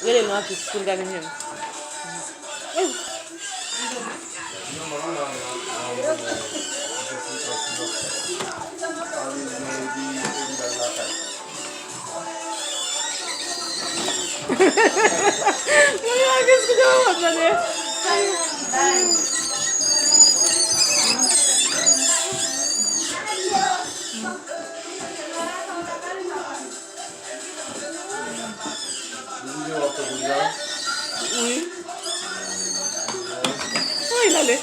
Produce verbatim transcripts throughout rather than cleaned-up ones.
Rele nou atis pou n ka vin jwenn. Mwen gen atis ki te wè mwen tande. Wi. Wi, l ale.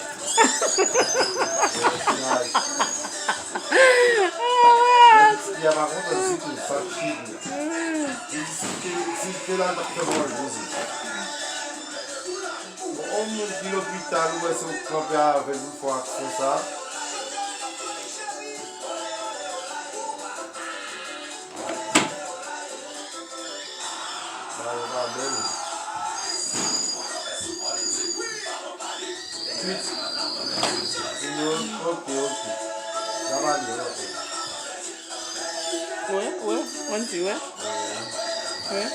Yon moun ki lopital, ou wè se ou k kanpe avè l pou fè aksyon sa. Bagay yo pa bèl. Twit. Yo, ok, ok. Sa va byen, ok. Wè, wè, Wendy, wè. Wè.